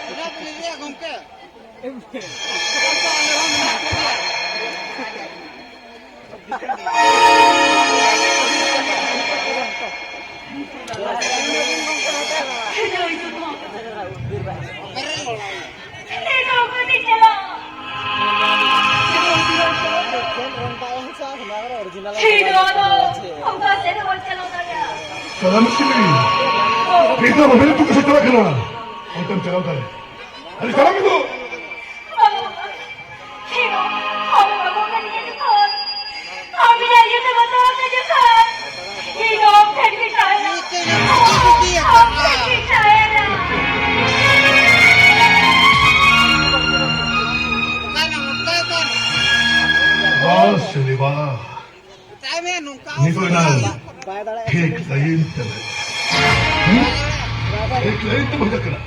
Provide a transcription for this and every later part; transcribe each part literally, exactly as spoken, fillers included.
ᱛᱤᱱᱟᱹᱜ ᱵᱤᱱ ᱤᱫᱤᱭᱟ ᱜᱚᱢᱠᱮ? ᱪᱟᱞᱟᱜ ᱢᱮ ᱥᱤᱞᱤ᱾ ᱱᱤᱛ ᱫᱚ ᱵᱟᱵᱮᱱ ᱟᱹᱛᱩ ᱠᱚ ᱥᱮᱴᱮᱨ ᱟᱠᱟᱱᱟ᱾ ᱚᱱᱛᱮᱢ ᱪᱟᱞᱟᱣ ᱫᱟᱲᱮᱭᱟᱜᱼᱟ᱾ ᱟᱨᱮ ᱪᱟᱞᱟᱜ ᱢᱮ ᱫᱚ᱾ ᱤᱧ ᱫᱚ ᱚᱠᱟ ᱴᱷᱮᱱ ᱜᱮ ᱛᱟᱦᱮᱱᱟ᱾ ᱚᱠᱟ ᱴᱷᱮᱱ ᱜᱮ ᱛᱟᱦᱮᱱᱟ᱾ ᱵᱟᱥ ᱨᱮ ᱵᱟᱥ᱾ ᱱᱤᱛᱚᱜ ᱮᱱᱟᱝ ᱴᱷᱤᱠ ᱞᱟᱭᱤᱱ ᱛᱮ᱾ ᱦᱩᱸ? ᱴᱷᱤᱠ ᱞᱟᱭᱤᱱ ᱛᱮ ᱵᱷᱟᱡᱟ ᱠᱟᱱᱟ᱾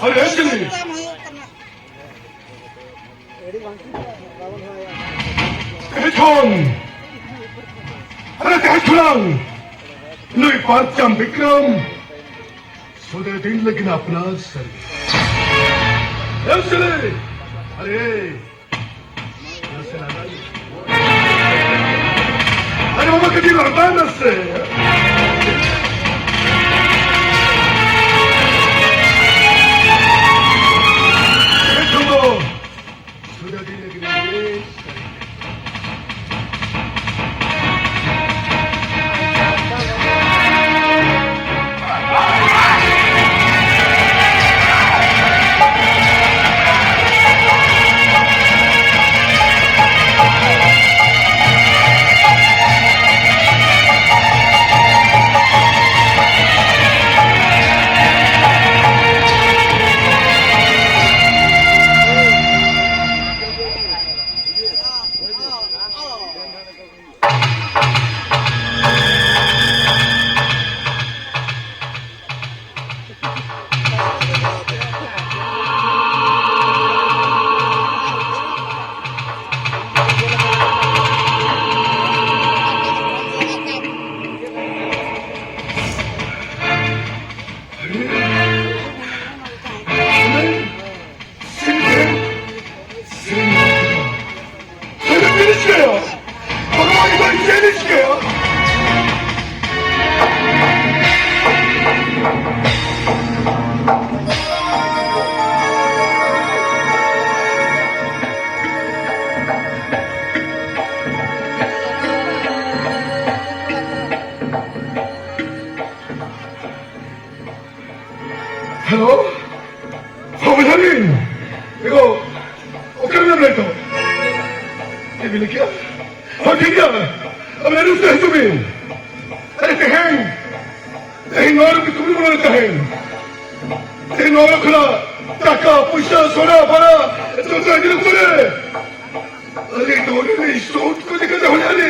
ᱟᱨᱮ ᱮᱠᱪᱩᱭᱮᱞᱤ ᱛᱮᱦᱮᱧ ᱠᱷᱚᱱ, ᱟᱨᱮ ᱛᱮᱦᱮᱧ ᱠᱷᱚᱱᱟᱝ ᱱᱩᱭ ᱯᱟᱨᱪᱟᱢ ᱵᱤᱠᱨᱚᱢ ᱥᱩᱫᱷᱤᱨ ᱫᱤᱱ ᱞᱟᱹᱜᱤᱫ ᱟᱯᱱᱟᱨ ᱥᱟᱹᱨᱤ᱾ ᱮ ᱥᱟᱹᱨᱤ! ᱟᱨᱮ, ᱱᱟᱥᱮ ᱞᱟᱸᱫᱟ ᱧᱚᱜ᱾ ᱟᱨᱮ ᱵᱟᱵᱟ, ᱠᱟᱹᱴᱤᱡ ᱞᱟᱸᱫᱟᱭ ᱢᱮᱥᱮ᱾ ᱮ ᱪᱚᱸᱫᱚ, ᱥᱩᱫᱷᱤᱨ ᱫᱤᱱ ᱞᱟᱹᱜᱤᱫ ᱟᱯᱱᱟᱨ ᱥᱟᱹᱨᱤ᱾ ᱦᱮᱞᱳ, ᱦᱚᱸ, ᱵᱚᱭᱦᱟ ᱨᱤᱧ᱾ ᱮᱜᱳ, ᱚᱠᱟᱨᱮ ᱢᱮᱱᱟᱢ ᱱᱤᱛᱚᱜ? ᱪᱮᱫ ᱵᱤᱱ ᱞᱟᱹᱭ ᱠᱮᱜᱼᱟ? ᱦᱚᱸ, ᱴᱷᱤᱠ ᱜᱮᱭᱟ᱾ ᱟᱵᱮᱱ ᱟᱹᱰᱤ ᱩᱥᱟᱹᱨᱟ ᱦᱤᱡᱩᱜ ᱵᱤᱱ᱾ ᱟᱨᱮ, ᱛᱮᱦᱮᱧ, ᱛᱮᱦᱮᱧ ᱱᱚᱣᱟ ᱨᱮ ᱠᱩᱢᱵᱽᱲᱩ ᱵᱚᱞᱚ ᱛᱟᱦᱮᱸᱱ᱾ ᱛᱮᱦᱮᱧ ᱱᱚᱣᱟ ᱨᱮ ᱠᱷᱚᱱᱟᱜ ᱴᱟᱠᱟ, ᱯᱚᱭᱥᱟ, ᱥᱚᱱᱟ, ᱵᱷᱟᱲᱟ, ᱡᱚᱛᱚ ᱤᱫᱤ ᱞᱮᱠᱚ ᱨᱮ᱾ ᱟᱞᱮ ᱫᱚ ᱩᱱᱤ ᱥᱩᱴ ᱠᱚ ᱞᱮᱠᱟ ᱫᱚ ᱦᱩᱭ ᱟᱞᱮ᱾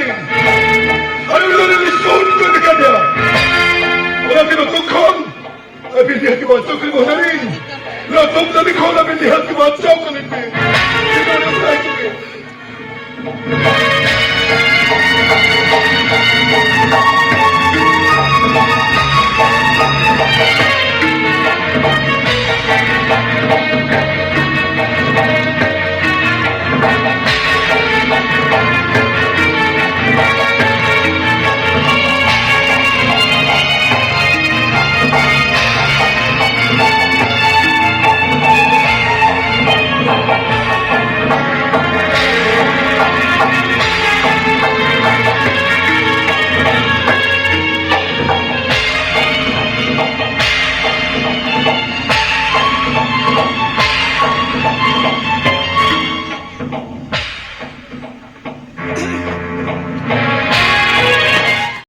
ᱟᱞᱮ ᱫᱚ ᱩᱱᱤ ᱥᱩᱴ ᱠᱚ ᱞᱮᱠᱟ ᱫᱚ᱾ ᱚᱱᱟᱛᱮ ᱱᱤᱛᱚᱜ ᱠᱷᱚᱱ ᱟᱹᱵᱤᱱ ᱱᱤᱦᱟᱹᱛ ᱜᱮ ᱵᱟᱧᱪᱟᱣ ᱠᱚᱨᱮ ᱵᱚᱦᱚᱱᱟᱞᱤᱧ᱾ ᱱᱚᱣᱟ ᱛᱚᱢ ᱫᱟᱹᱵᱤ ᱠᱷᱚᱱ ᱟᱹᱵᱤᱱ ᱱᱤᱦᱟᱹᱛ ᱜᱮ ᱵᱟᱧᱪᱟᱣ